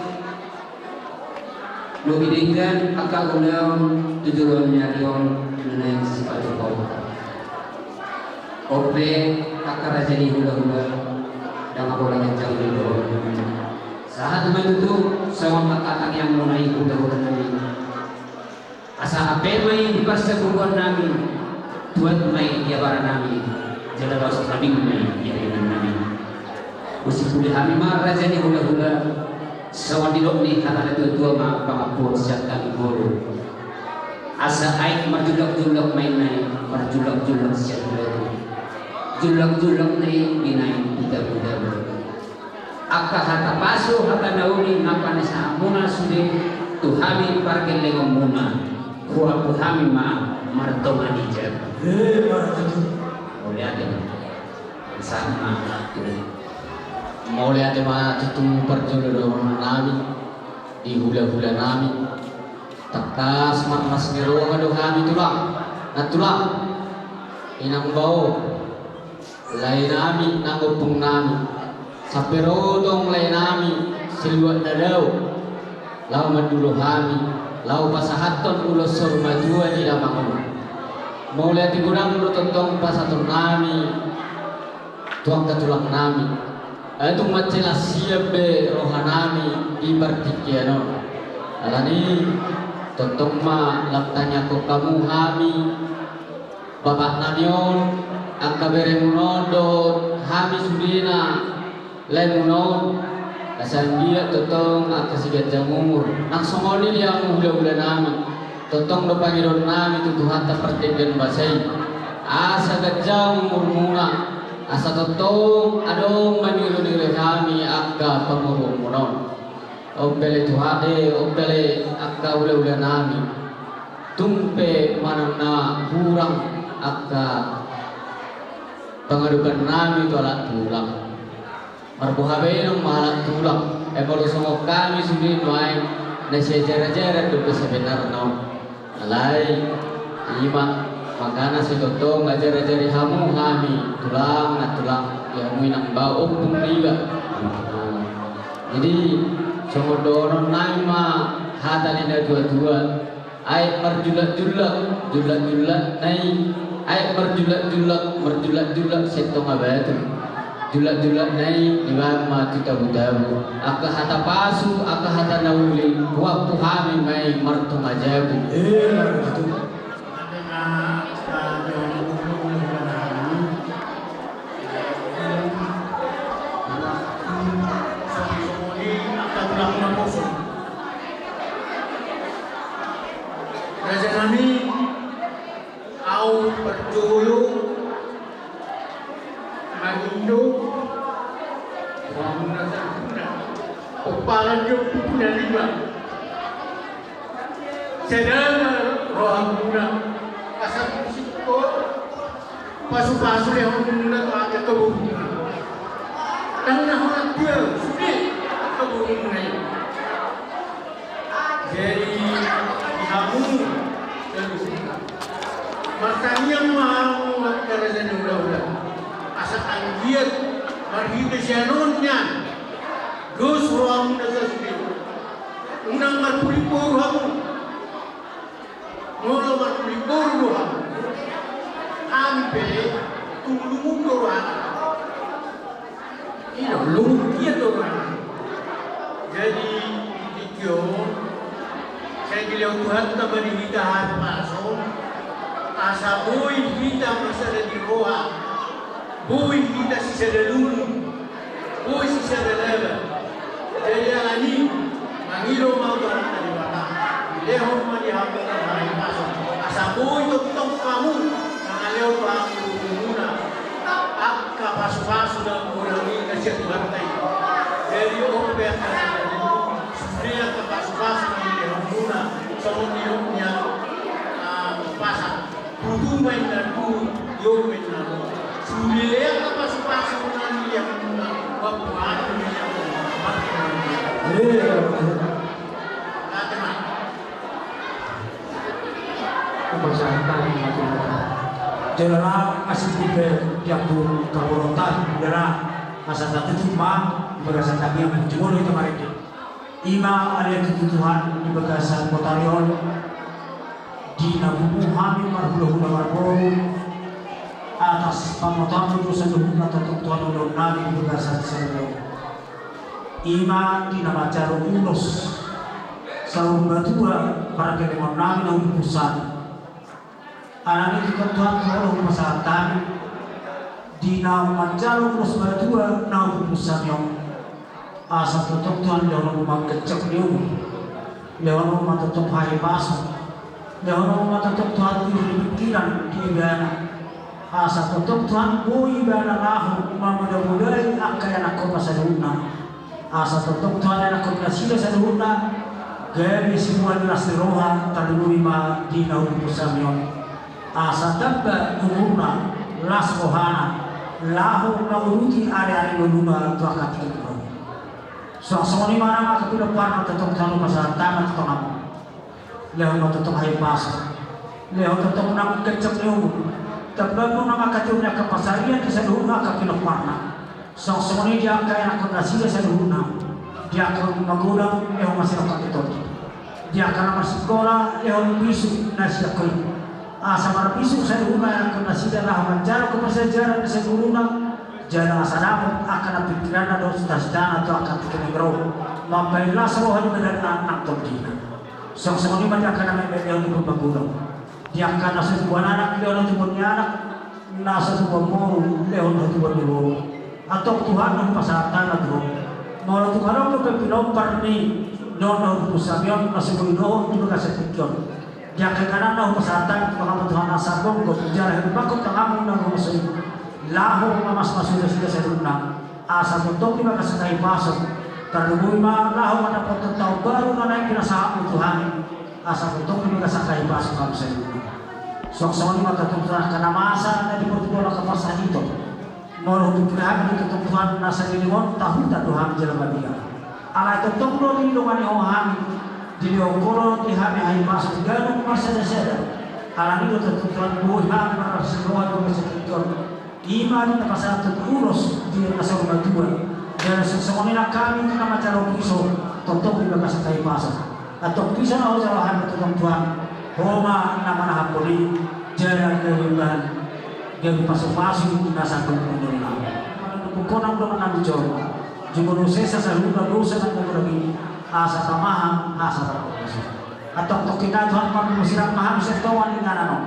lobi denggan angka ulaon tu joloan ni ari on na naeng sipatupaonta. On pe angka raja ni hulahula, ndang pola ganjang ni dohononmuna. Sahat ma tutu songon angka tangiangmuna i, hulahula nami. Asa ampe ma i di parsabubuan nami. Tuat ma i di abara nami, jala laos labing ma i di arian nami. Usi puli hami ma raja ni hulahula, songon nidok ni hata na tuatua ma pangampuon sian hami boru. Asa aek marjullakjullak ma inna i, marjullakjullak sian batu. Jullakjullak na i binaen tu dabudabu. Angka hata pasu, hata na uli na panesahanmuna sude tu hami pargellengonmuna, huampu hami ma martonga ni jabu. Eh, marhata tu. Mauliate ma. Sama. Mauliate ma tutu parjolo dohonon nami di hulahula nami. Tangkas marlas ni roha do hami tulang. Nantulang. Inang bao. Lae nami nang ompung nami, sampe ro tong lae nami siluat na dao, laho mandulo hami, laho pasahathon ulos saur matua di damang on. Mauliate godang do tongtong pasahaton nami tu angka tulang nami. Ai tung mansai las sian be roha nami di partingkian on. Alani tongtong ma lam tangiangkon hamu hami, bapak nami on, angka beremuna on dohot hami sudena laemuna on, asa anggiat tongtong angka siganjang umur. Nang songon i di hamu hulahula nami, tongtong do pangidoan nami tu Tuhanta pardenggan basa i, asa ganjang umurmuna, asa tongtong adong mangido ni roha hami angka pamoruonmuna on. On pe ale Tuhan, eh, on pe ale angka hulahula nami. Tung pe manang na hurang angka pangadopan nami tu halak tulang, marboha baenon ma halak tulang. Eh, molo songon hami sude nuaeng na siajarjaran dope sabenarna on. Alai i ma, makana sai tongtong ajarajari hamu hami tulang, nantulang, di hamu inang bao, ompung niba. Jadi songon dohonon nami ma hata ni na tuatua: Aek marjullakjullak, jullakjullak na i. Aek marjullakjullak, marjullakjullak sian tonga batu. Jullakjullak na i dibaen ma tu tabutabu. Angka hata pasu, angka hata na uli, huampu hami ma i martonga jabu. Eh, martonga jabu. Raja nami, au parjolo mangido rohamuna saluhutna, pomparan ni ompungku na lima. Sada ma rohamuna, asa tusingko pasupasu lehonmuna tu angka boru. Ndang na holan dia sude angka borumuna i. Jadi di hamu saluhutna, martangiang ma hamu angka raja ni hulahula, asa anggiat marhite sian on nian dos rohamuna sasude. Unang marpulingboru hamu. Molo marpulingboru do hamu, hami pe tung lungun do rohana. Ina, lungun dia do rohana. Jadi di tingki on, sai dilehon Tuhanta ma di hita hahipason, asa boi hita marsada ni roha, boi hita sisada lungun, boi sisada laba. Jadi alani mangido ma tu Amanta Debata, dilehon ma di hamu hahipason, asa boi tongtong hamu mangalehon tu hamu boru muna angka pasupasu na godang i na sian Tuhanta i. Jadi on pe angka, sude angka pasupasu na nilehon muna, songon nidok ni, ah, pasa. Tutu ma inna tutu, yo ma inna ro. Sude angka pasupasu na nilehon muna, huampu hami ma i. Eh, ate ma. Upasahat ma tu Debata. Jala na masih tipe di ampun kabolonta, jala asa tatutup ma di bagasan tangiang, jumolo hita marende. I ma ale tutu Tuhan di bagasan botari on, di na bubu hami marhulahula marboru, atas pamotoanmu do saluhutna tongtong Tuhan ulaon nami di bagasan sadari on. I ma di na manjalo ulos saur matua pargellengon nami na umpusan. Alani i tongtong Tuhan, tu Ho do hupasahat hami di na manjalo ulos matua na umpusan i on. Asa tongtong Tuhan, lehononmu ma gejek ni umur, lehononmu ma tongtong hahipason, lehononmu ma tongtong Tuhan tiur ni pingkiran di ibana. Asa tongtong Tuhan, boi ibana laho mamodamodai angka ianakhonna saluhutna. Asa tongtong Tuhan, ianakhon nasida saluhutna gabe simual las ni roha, tarlumobi ma di na umpusan i on. Asa tamba umurna, las rohana, laho manguduti ari-ari ngoluna tu angka tingki na ro. Suang songon i ma nang angka pinomparna tongtong Tuhan, hupasahat hami tu tanganmu. Lehon ma tongtong hahipason, lehon tongtong nang gejek ni umur, tamba ma nang angka tiur ni angka pansarian di saluhutna angka pinomparna. Suang songon i di angka ianakhon nasida saluhutna, di angka na magodang lehon ma sidangkon tondi, di angka na marsikola lehon bisuk na sidangkon i. Asa marbisuk saluhutna ianakhon nasida laho manjalo angka parsiajaran ni sian guruna, jala asa dapot angka na pingkiranna dohot cita-citana tu angka tingki na ro, mambahen las roha ni badanna nang tondina. Suang songon i ma di angka na meme, lehon na tubu magodang, di angka na so tubuan anak, lehon na tubuan ni anak, na so tubuan boru, lehon na tubuan ni boru. Antong Tuhan, hupasahat hami ma tu Ho. Molo tung adong dope pinompar ni na umpusan i on na so boi dohot di bagasan tingki on, di angka ingananna, hupasahat hami tu tanganmu Tuhan, asa gomgom jala hinaholongan tanganmu na gomgom i, laho mamasmasu nasida saluhutna. Asa tongtong di bagasan hahipason, tarlumobi ma laho mandapothon taon baru na naeng pinasahatmu tu hami. Asa tongtong di bagasan hahipason hami saluhutna. Suang songon i ma tongtong Tuhan, angka na masa na di portibi on, angka parsahiton. Molo hupikkiri hami do tongtong Tuhan, na saleleng on tahutan do hami jala mabiar. Alai tongtong do dilehon Ho hami, dilehon Ho do di hami hahipason ganup marsadasada. Alani i do tongtong Tuhan, boi hami marlas ni roha di bagasan tingki on. I ma di na pasahathon ulos di na saur matua, jala suang songon i nang hami di na manjalo piso, tongtong di bagasan hahipason. Antong piso na hujalo hami tongtong Tuhan, Ho ma na manahaphon i, jala gabe bahen, gabe pasupasu di na sahat tu ngoluna. Manang dohot Ho nang dongan nami jolo, jumolo sesa saluhutna dosa na naeng godang i, asa tama hami, asa tama hami. Antong tongkin nai Tuhan, parmusiran ma hami sian tonga ni inganan on.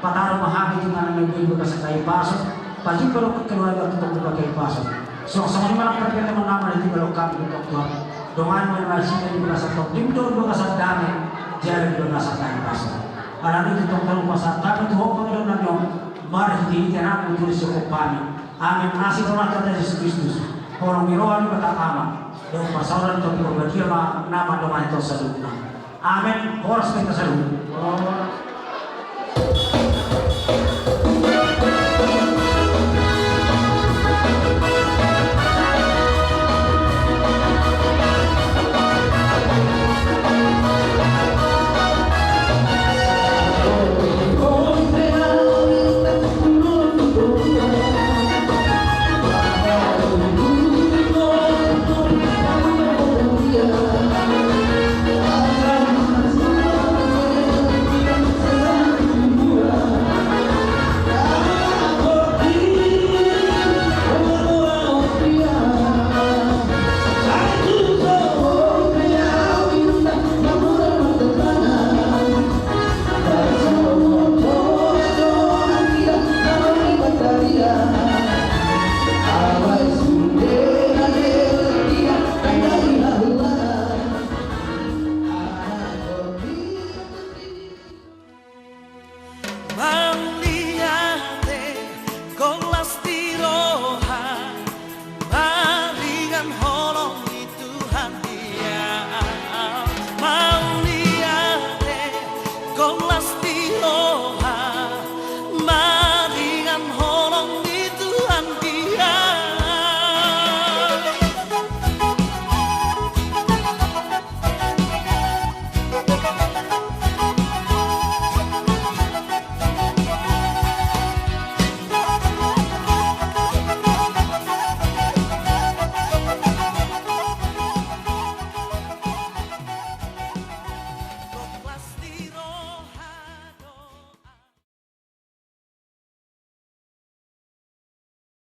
Pataru ma hami tu inganan na boi di bagasan hahipason, pajumpang dohot keluarga tongtong di bagasan hahipason. Suang songon i ma nang parpinangunta na di bagasan hami tongtong Tuhan. Dongani ma nasida di bagasan tondimi dohot di bagasan dame, jala di bagasan hahipason. Alani i tongtong Tuhan, hupasahat hami tu Ho pangidoan nami on, marhitehite anakmu tutu sihophop hami. Amen. Asi ni Tuhanta Jesus Kristus, holong ni roha ni Debata Ama, dohot parsaoran ni Tondi Porbadia ma na mandongani hita saluhutna. Amen. Horas ma hita saluhutna.